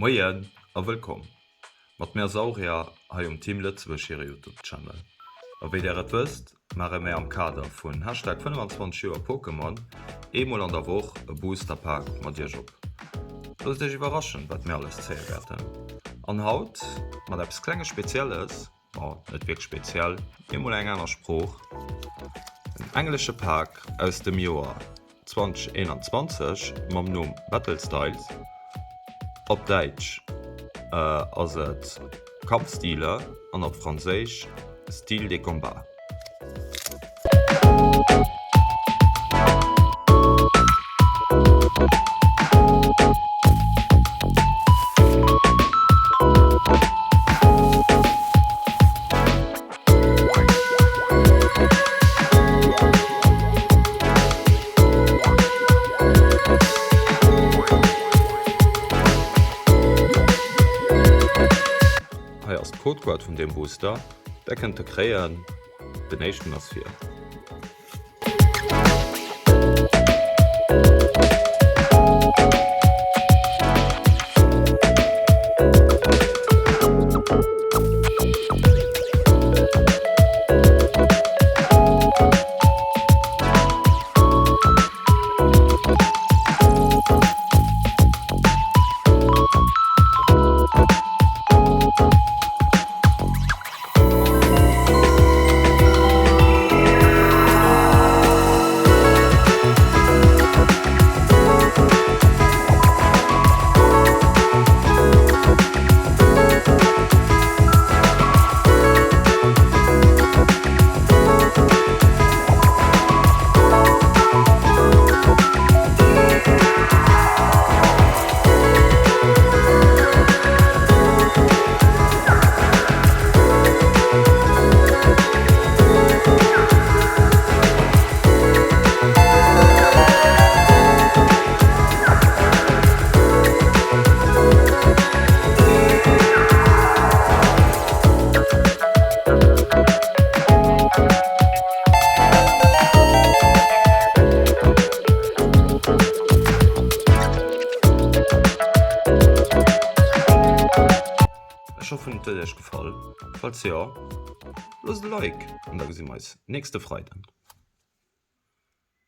Moien a wëllkomm mat mär Saurier hei um Team Lëtzebuerg hire Youtube Channel. A wéi där et wësst, maache mär am Kader vun Hashtag 25 Joer Pokémon eemol an der Woch e Booster Pak mat iech op. Loosst iech iwwerraschen wat mär alles zéie wäerten. An haut mat eppes klenges Spezielles, Bon, net wierklech speziell, mee mol eng aner Sprooch. En englesche Pak aus dem Joer 2021 mam Numm Battle Styles. Op Däitsch ass et Kampfstile an op Franséisch Styles de combat. Hei ass d'Codecard vun deem Booster, där kënnt e kréien. Den éischten ass fir. Ech hoffen et huet iech gefall, falls jo loosst e Like an da gesi mer eis nächste Freiden.